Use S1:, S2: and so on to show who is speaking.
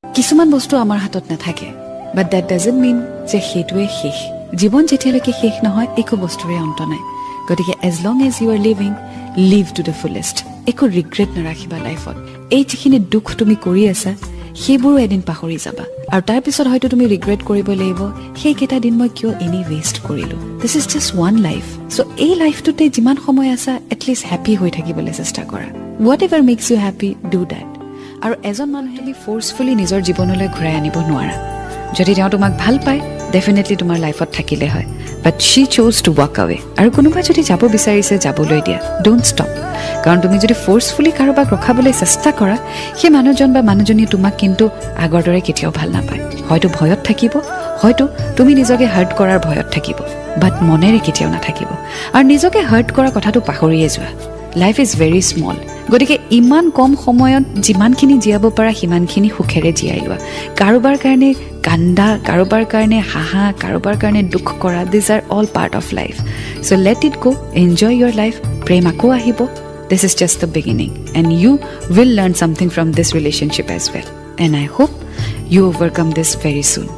S1: কিছুমান বস্তু আমাৰ হাতত নাথাকে, বাট that doesn't মিন যে সেইটোৱে শেষ। জীৱন যেতিয়ালৈকে শেষ নহয়, একো বস্তুৰে অন্ত নাই। গতিকে as long as you are living, live to the fullest. একো ৰিগ্ৰেট নাৰাখিবা লাইফত। এই যিখিনি দুখ তুমি কৰি আছা, সেইবোৰো এদিন পাহৰি যাবা আৰু তাৰপিছত হয়তো তুমি ৰিগ্ৰেট কৰিব লাগিব, সেইকেইটা দিন মই কিয় এনেই ৱেষ্ট কৰিলোঁ। This is just one life, so এই লাইফটোতে যিমান সময় আছা, এটলিষ্ট হেপী হৈ থাকিবলৈ চেষ্টা কৰা। Whatever makes you happy, do that. আৰু এজন মানুহে তুমি ফ'ৰ্চফুলি নিজৰ জীৱনলৈ ঘূৰাই আনিব নোৱাৰা। যদি তেওঁ তোমাক ভাল পায়, ডেফিনেটলি তোমাৰ লাইফত থাকিলে হয়, but she chose to walk away. আৰু কোনোবা যদি যাব বিচাৰিছে, যাবলৈ দিয়া, don't stop. কাৰণ তুমি যদি ফ'ৰ্চফুলি কাৰোবাক ৰখাবলৈ চেষ্টা কৰা, সেই মানুহজন বা মানুহজনীয়ে তোমাক কিন্তু আগৰ দৰে কেতিয়াও ভাল নাপায়। হয়তো ভয়ত থাকিব, হয়তো তুমি নিজকে হাৰ্ট কৰাৰ ভয়ত থাকিব, বাট মনেৰে কেতিয়াও নাথাকিব। আৰু নিজকে হাৰ্ট কৰা কথাটো পাহৰিয়ে যোৱা। Life is very small. গতিকে ইমান কম সময়ত যিমানখিনি জীয়াব পাৰা, সিমানখিনি সুখেৰে জীয়াই লোৱা। কাৰোবাৰ কাৰণে কান্দা, কাৰোবাৰ কাৰণে হাঁহা, কাৰোবাৰ কাৰণে দুখ কৰা, these are all part of life. So let it go, enjoy your life. প্ৰেম আকৌ আহিব। This is just the beginning and you will learn something from this relationship as well, and I hope you overcome this very soon.